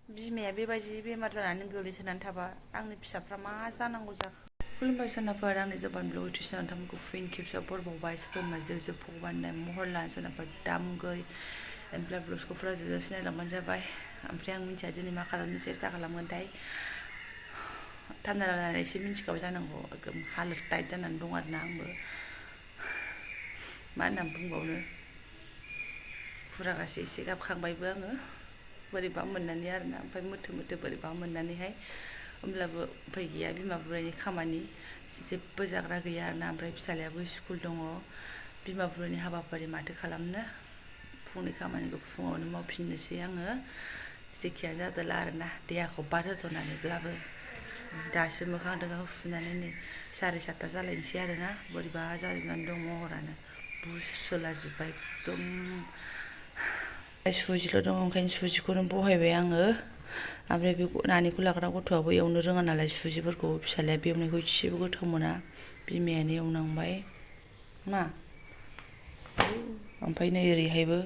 बिमाया बेबायदि बेमार जानानै गोलैसोनानै थाबा आंनि फिसाफ्रा मा जानांगौ जाखो। खुलुमबाय सोनाफोर, आंनि जोबानब्लग इउटिउब नोंथांमोनखौ फिन खेबसेयाव बरबावबाय। सोरबा जोब भगबाननि महर लानो सोनाफोर दामुगै एमप्लय ब्लग्सखौ फुरा जोबजासे सिनायलांबानो जाबाय। ओमफ्राय आं मिथिया दिनै मा खालामनो सेस्था खालामगोनथाय। थान्दा जानानै एसे मिन्थिखाबाय जानांगौ, एकदम हालोद टाइट जानानै दं आरोना आंबो। मा होननानै बुंबावनो, फुरागासे एसे गाबखांबायबो आङो बोरैबा मोननानै आरोना। ओमफ्राय मोथो मोथो बोरैबा मोननानैहाय होमब्लाबो उफाय गैया, बिमा बुरायनि खामानि जेबो जाग्रा गैया आरोना। ओमफ्राय फिसालायाबो स्कुल दङ, बिमा बुरायनि हाबाफारि माथो खालामनो, फुंनि खामानिखौ फुङावनो मावफिननोसै आङो जेखियानो जादोला आरोना, देहाखौ बाद होथ'नानैब्लाबो। दासो मोखां दोखां सुनानै नै 7:30 जालायनोसै आरोना। बोरैबा जाजोबनानै दं महरानो, बुसोलाजोब्बाय एकदम। सुजिल' दङ, ओंखायनो सुजिखौनो बहायबाय आङो। ओमफ्राय बे नानिखौ लाग्रा गथ'आबो एवनो रोङा नालाय सुजिफोरखौ, फिसालाया बे एवनायखौ एसेबो गोथाव मोना, बिमायानो एवनांबाय मा। ओमफ्राय नै ओरैहायबो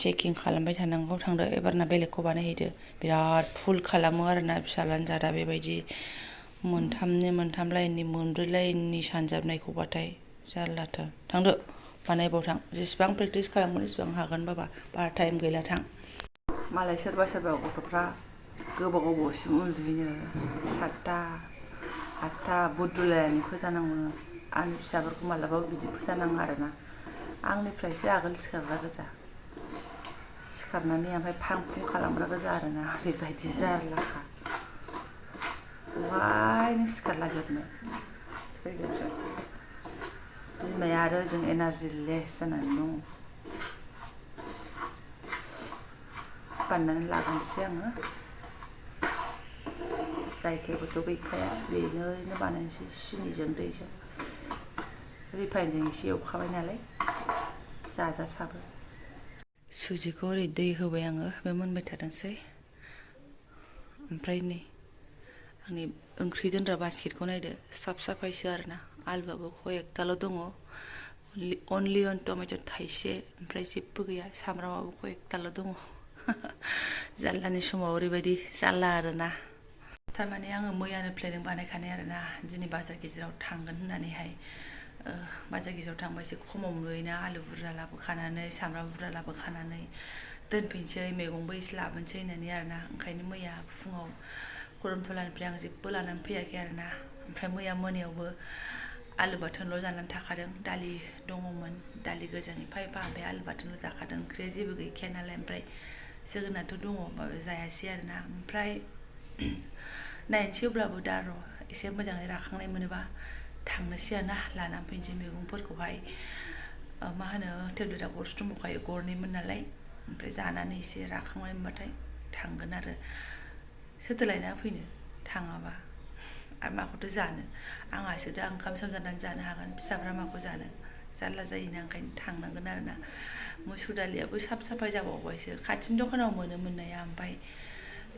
चेकिं खालामबाय थानांगौ, थांदो एबारना बेलेगखौ बानायहैदो। बिराद फुल खालामो आरोना फिसालानि जादा बेबायदि मोनथाम लाइननि 4 लाइननि सानजाबनायखौबाथाय जारलाथार। थांदो बानायबाव थां, जेसेबां प्रेक्टिस खालामगोन एसेबां हागोन बाबा, बारा टाइम गैला थां। मालाय सोरबा गथ'फ्रा गोबाव गोबावसिम उन्दुयो, 7ता 8ता बुद्रुलायनानै फोजानांगौनो। आंनि फिसाफोरखौ मालाबाबो बिदि फोजानाङा आरोना। आंनिफ्रायसो आगोल सिखारग्रा गोजा, सिखारनानै ओमफ्राय फां फुं खालामग्रा गोजा आरोना। ओरैबायदि जारलाखा, बहायनो सिखारला जोबनो थैगोनसो। बिमाया आरो ओजों एनार्जि लेस जानानै दङ। बानायनानै लागोनसै आङो, गाइखेरबोथ' गैखाया, बेनो ओरैनो बानायनोसै सिनिजों दैजों। रिफाइनजों एसे एवखाबाय नालाय जाजासाबो। सुजिखौ ओरै दै होबाय आङो, बे मोनबाय थादोंसै। ओमफ्राय नै आंनि ओंख्रि दोनग्रा बास्केटखौ नायदो, साफायसो आरोना। आलुआबो खयेकथाल' दङ, अनलि अन टमेट' थाइसे, ओमफ्राय जेबो गैया। सामब्रामाबो खयेकथाल' दङ। जारलानि समाव ओरैबायदि जारला आरोना। थारमाने आङो मैयानो प्लेनिं बानायखानाय आरोना, दिनै बाजार गेजेराव थांगोन होननानैहाय। बाजार गेजेराव थांबा एसे खमाव मोनोना, आलु बुरजा लाबोखानानै सामब्राम बुरजा लाबोखानानै दोनफैनोसै, मैगंबो एसे लाबोनोसै होननानै आरोना। ओंखायनो मैया फुङाव खरमथलानिफ्राय आं जेबो लानानै फैयाखै आरोना। ओमफ्राय मैया मोनायावबो आलु बाथोनल' जानानै थाखादों, दालि दङमोन, दालि गोजां एफा ओमफ्राय आलु बाथोनल' जाखादों, ओंख्रिया जेबो गैखाया नालाय। ओमफ्राय जोगोनारथ' दङ, माबा जायासै आरोना। ओमफ्राय नायनोसै, अब्लाबो दा र' एसे मोजाङै राखांनाय मोनोबा थांनोसै आरोना, लानानै फैनोसै मैगंफोरखौहाय। मा होनो, टेब्लेटआ गरसे दंबावखायो, गरनैमोन नालाय। ओमफ्राय जानानै एसे राखांनाय मोनबाथाय थांगोन आरो। सोरथो लायना फैनो थाङाबा, आरो माखौथो जानो। आंहासो दा ओंखाम सोमजानानै जानो हागोन, फिसाफ्रा माखौ जानो, जारला जायोना। ओंखायनो थांनांगोन आरोना। मुसुर दालियाबो साफाय जाबावबायसो, खाथिनि दखानाव मोनो मोननाया। ओमफ्राय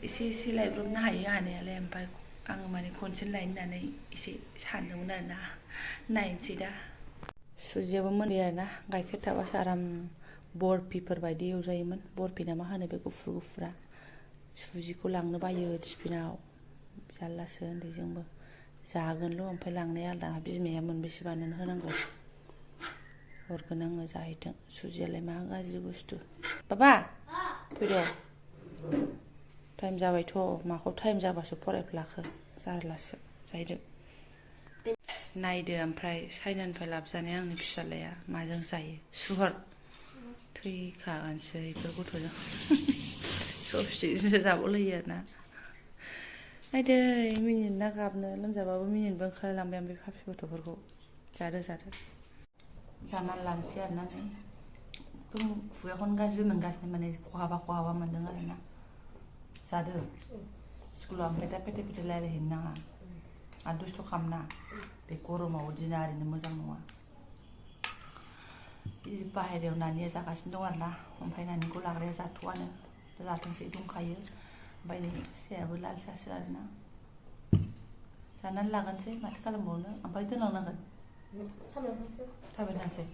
एसे लायब्रबनो हायो हानायालाय। ओमफ्राय आङो माने खनसेनो लायनो होननानै एसे सानदोंमोन आरोना, नायनोसै दा। सुजियाबो मोनबाय आरोना, गाइखेर थाबासो आराम बरफिफोर बायदि एवजायोमोन। बरफि ना मा होनो बे गुफुरा। सुजिखौ लांनो बायो टिफिनाव, जारलासो उन्दैजोंबो। जागोनल', ओमफ्राय लांनाया आलादा। बिमाया मोनबेसे बानायनानै होनांगौ, हरगोन आङो जाहैथों। सुजियालाय मा गाज्रि बुस्थु। बाबा फैद', टाइम जाबायथ'। माखौ टाइम जाबासो फरायफ्लाखो, जारलासो जाहैदो। नायदो, ओमफ्राय चाइनानिफ्राय लाबोजानाय आंनि फिसालाया माजों जायो। सुहर थैखागोनसो बेफोर गथ'जों। सबस्टिकजोंसो जाबावलायो आरोना। नायदो मिनिनो ना गाबनो, लोमजाबाबो मिनिनोबो ओंखारलायलांबाय आं बे फाफि गथ'फोरखौ। जादो जानानै लानोसै आरोना। नै एकदम खुगाखौनो गाज्रि मोनगासिनो, माने खहाबा मोनदों आरोना। जादो स्कुलाव, ओमफ्राय दा पेटे रायलायहैनो नाङा आरो दुस्थ' खालामना। बे गरमाव दिना ओरैनो मोजां नङा। बाहेरायाव नानिया जागासिनो दं आरोना। ओमफ्राय नानिखौ लाग्राया जाथ'आनो, लाथोंसै दंखायो। ओमफ्राय नै फिसायाबो लाल सासो आरोना। जानानै लागोनसै, माथो खालामबावनो। ओमफ्राय दोनलांनांगोन, थाबायनो थांसै।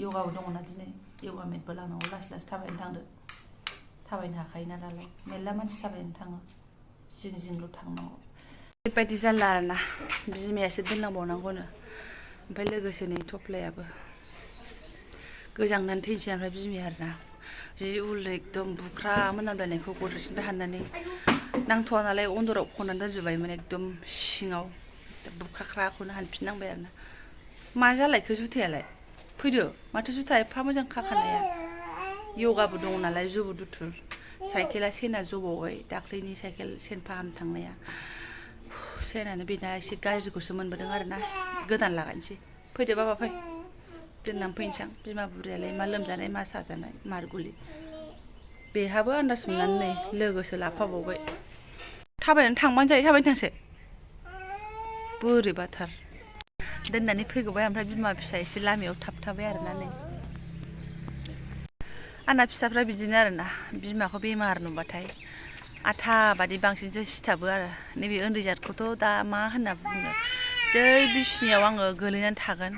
यगाबो दङना दिनै, यगा मेटबो लांनांगौ, लासै थाबायनो थांदो। थाबायनो हाखायोना दालाय मेरला मानसि थाबायनो थाङो जिं जिंल' थांनांगौ बेबायदि जाला आरोना बिमायासो दोनलांबावनांगौनो ओमफ्राय लोगोसे नै थफ्लायाबो गोजांनानै थैनोसै ओमफ्राय बिमाया आरोना जि उल एकदम बुख्रा मोनामलायनायखौ गद्रेजनिफ्राय हाननानै नांथ'वा नालाय अन्दराव खनानै दोनजोब्बायमोन एकदम सिङाव बुख्राख्राखौनो हानफिननांबाय आरोना मानो जालायखो जुथायालाय फैदो माथो जुथा एफा मोजां खाखानाया यगाबो दङ नालाय जुबु दुथुर साइकेला सेना जबावबाय दाख्लैनि साइकेल सेन फाहाम थांनाया सेनानो बेना एसे गाज्रिखौसो मोनबोदों आरोना गोदान लागायनोसै फैदो बाबा फै दोननानै फैनोसै आं बिमा बुरियालाय मा लोमजानाय मा साजानाय मारगुलि बेहाबो आन्दाज मोननानै नै लोगोसो लाफाबावबाय थाबायनानै थांबानो जायो थाबायनो थांसै बोरैबाथार दोननानै फैगौबाय ओमफ्राय बिमा फिसा एसे लामायाव थाबथाबाय आरोना नै आंना फिसाफ्रा बिदिनो आरोना बिमाखौ बेमार नुबाथाय आथा बादि बांसिनसो सिथाबो आरो नैबे उन्दै जातखौथ' दा मा होनना बुंनो जै बिसिनायाव आङो गोलैनानै थागोन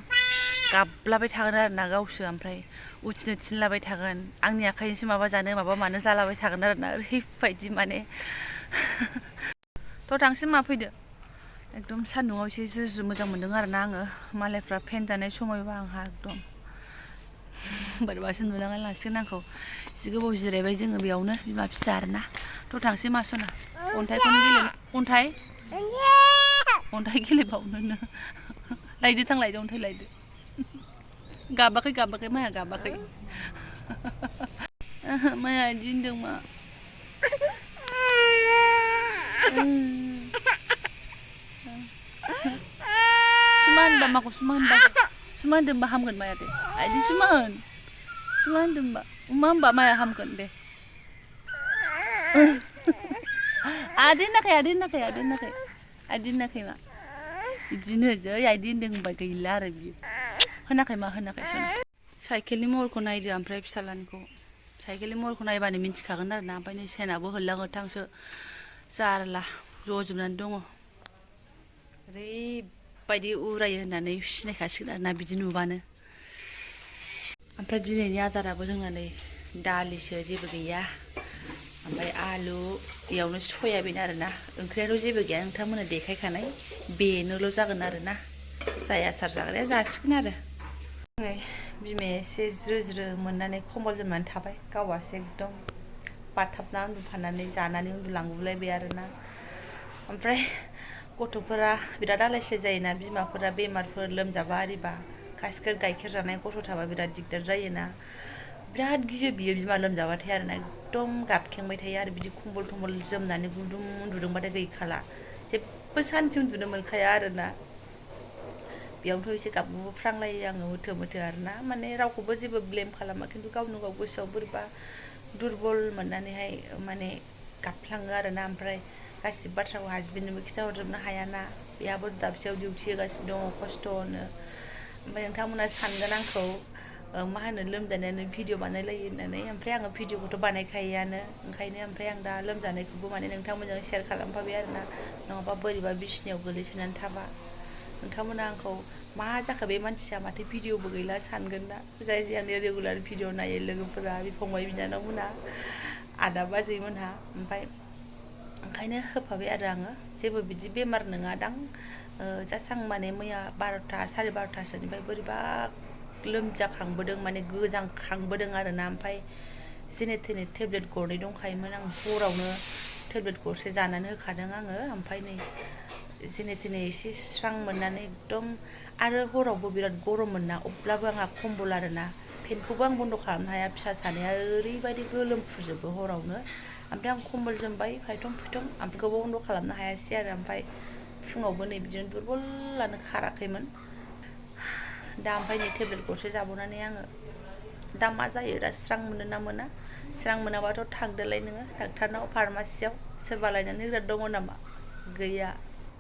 गाबलाबाय थागोन आरोना गावसो ओमफ्राय उथिनो थिनलाबाय थागोन आंनि आखाइजोंसो माबा जानो माबा मानो जालाबाय थागोन आरोना ओरैबायदि माने थ' थांसै मा फैदो एकदम सान्दुङाव एसे जुजु मोजां मोन्दों आरोना आङो मालायफ्रा फेन जानाय समायबा आंहा एकदम बोरैबासो नुलांनाय लांसिगोन आंखौ जि गोबाव जिरायबाय जोङो बेयावनो बिमा फिसा आरोना थ' थांसै मा सना अन्थाइखौनो गेलेनो अन्थाइ गेलेबावनोनो लायदो थां लायदो अन्थाइ लायदो गाबाखै माया गाबाखै माया बिदि होनदों मा सुमा होनबा माखौ सुमा होनबा हामगोन माया दे आइदि सुमा होनदोंबा मा होनबा माया हामगोन दे आदै होनाखै मा बिदिनो जै आइदि होनदों होनबा गैला आरो बियो होनाखै सना साइकेलनि महरखौ नायदो ओमफ्राय फिसालानिखौ साइकेलनि महरखौ नायबानो मिन्थिखागोन आरोना ओमफ्राय नै सेनाबो होल्लां होथांसो जारला जजोबनानै दङ ओरैबायदि उरायो होननानै सिनायखासिगोन आरोना बिदि नुबानो ओमफ्राय दिनैनि आदाराबो जोंना नै दालिसो जेबो गैया ओमफ्राय आलु बेयावनो सयाबिन आरोना ओंख्रियाथ' जेबो गैया नोंथांमोना देखायखानाय बेनोल' जागोन आरोना जाय आसार जाग्राया जासिगोन आरो बिमाया एसे ज्रो मोननानै खम्बल जोमनानै थाबाय गावहासो एकदम बाथाबना उन्दुफानानै जानानै उन्दुलांगुलायबाय आरोना ओमफ्राय गथ'फोरा बिराद आलाय सिलाय जायोना बिमाफोरा बेमारफोर लोमजाबा आरिबा गासिबो गाइखेर जानाय गथ' थाबा बिराद दिगदार जायोना बिराद गियो बियो बिमा लोमजाबाथाय आरोना एकदम गाबखेंबाय थायो आरो बिदि खम्बल थम्बल जोमनानै गुदुं उन्दुदोंबाथाय गैखाला जेबो सान्थि उन्दुनो मोनखाया आरोना बेयावनोथ' एसे गाबफ्रांलायो आङो मोथो आरोना माने रावखौबो जेबो ब्लेम खालामा खिन्थु गावनो गाव गोसोआव बोरैबा दुरबल मोननानैहाय माने गाबफ्लाङो आरोना ओमफ्राय गासिबो बाथ्राखौ हासबेन्डनोबो खिन्थाहरजोबनो हायाना बेहाबो दाबसेयाव डिउटि होगासिनो दङ खस्थ'नो ओमफ्राय नोंथांमोना सानगोन आंखौ मा होनो लोमजानायानो भिडिअ बानायलायो होननानै ओमफ्राय आङो भिडिअखौथ' बानायखायोआनो ओंखायनो ओमफ्राय आं दा लोमजानायखौबो माने नोंथांमोनजों शेयार खालामफाबाय आरोना नङाबा बोरैबा बिसिनायाव गोलैसोनानै थाबा नोंथांमोना आंखौ मा जाखो बे मानसिया माथो भिडिअबो गैला सानगोन ना जाय आंनि रेगुलार भिडिअ नायो लोगोफोरा फंबाय बिनानावमोनहा आदा बाजैमोनहा ओमफ्राय ओंखायनो होफाबाय आरो आङो जेबो बिदि बेमार नङादां जास्ट आं माने मैया 12ता साराय 12तासोनिफ्राय बोरैबा लोमजाखांबोदों माने गोजांखांबोदों आरोना ओमफ्राय जेने थेने टेब्लेट गरनै दंखायोमोन आं हरावनो टेब्लेट गरसे जानानै होखादों आङो ओमफ्राय नै जेने थेने एसे स्रां मोननानै एकदम आरो हरावबो बिराद गरममोन ना अब्लाबो आंहा खम्बल आरोना फेनखौबो आं बन्द' खालामनो हाया फिसा सानैया ओरैबायदि गोलोमफ्रुजोबो हरावनो ओमफ्राय आं खम्बल जोमबाय फायथं फुथं ओमफ्रायखौबो बन्द' खालामनो हायासै आरो ओमफ्राय फुङावबो नै बिदिनो दुरबलानो खाराखैमोन दा ओमफ्राय नै टेब्लेट गरसे जाबावनानै आङो दा मा जायो दा स्रां मोनो ना मोना स्रां मोनाबाथ' थांदोलाय नोङो डाक्टारनाव फार्मासियाव सोरबा लायनानै होग्रा दङ नामा गैया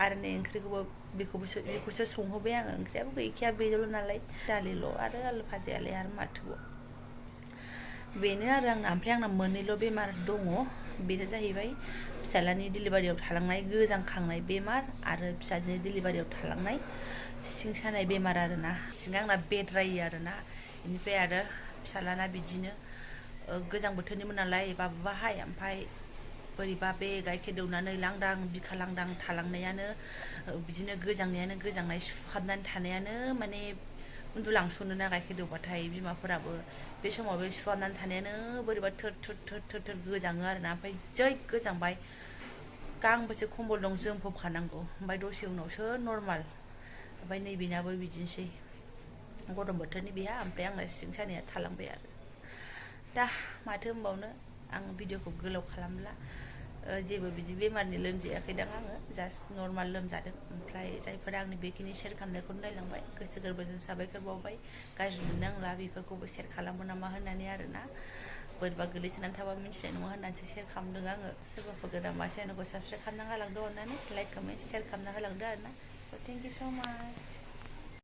आरो नै ओंख्रिखौबो बेखौसो संहोबाय आङो ओंख्रियाबो गैखाया बेल' नालाय दालिल' आरो आलु भाजायालाय आरो माथोबाव बेनो आरो आंना ओमफ्राय आंना मोननैल' बेमार दङ बेनो जाहैबाय फिसालानि डिलिभारियाव थालांनाय गोजांखांनाय बेमार आरो फिसाजोनि डिलिभारियाव थालांनाय सिं सानाय बेमार आरोना सिङा आंना बेद्रायो आरोना बेनिफ्राय आरो फिसालाना बिदिनो गोजां बोथोरनिमोन नालाय बाबुवाहाय ओमफ्राय बोरैबा बे गाइखेर दौनानै लांदां बिखा लांदां थालांनायानो बिदिनो गोजांनाय सुहाबनानै थानायानो माने उन्दुलांसनो ना गाइखेर दौबाथाय बिमाफोराबो बे समाव बे सुहाबनानै थानायानो बोरैबा थोर थोर गोजाङो आरोना ओमफ्राय जै गोजांबाय गांबेसे कम्बल दं जोमफबखानांगौ ओमफ्राय दसे उनावसो नर्माल ओमफ्राय नैबेनाबो बिदिनोसै गरम बोथोरनि बेहा ओमफ्राय आंना सिं सानाया थालांबाय आरो दा माथो होनबावनो आं भिडिअखौ गोलाव खालामला जेबो बिदि बेमारनि लोमजायाखैदां आङो जास्ट नर्माल लोमजादों ओमफ्राय जायफोरा आंनि बेखिनि शेयार खालामनायखौनो नायलांबाय गोसो गोरबोजों साबायखर बावबाय गाज्रि मोननांला बेफोरखौबो शेयार खालामो नामा होननानै आरोना बोरैबा गोलैसोनानै थाबा मिथिनाय नङा होननानैसो शेयार खालामदों आङो सोरबाफोर गोदानबा चेनेलखौ साबसक्राइब खालामना होलांदो अननानै लाइक कमेन्ट शेयार खालामना होलांदो आरोना स' थेंक इउ स' माच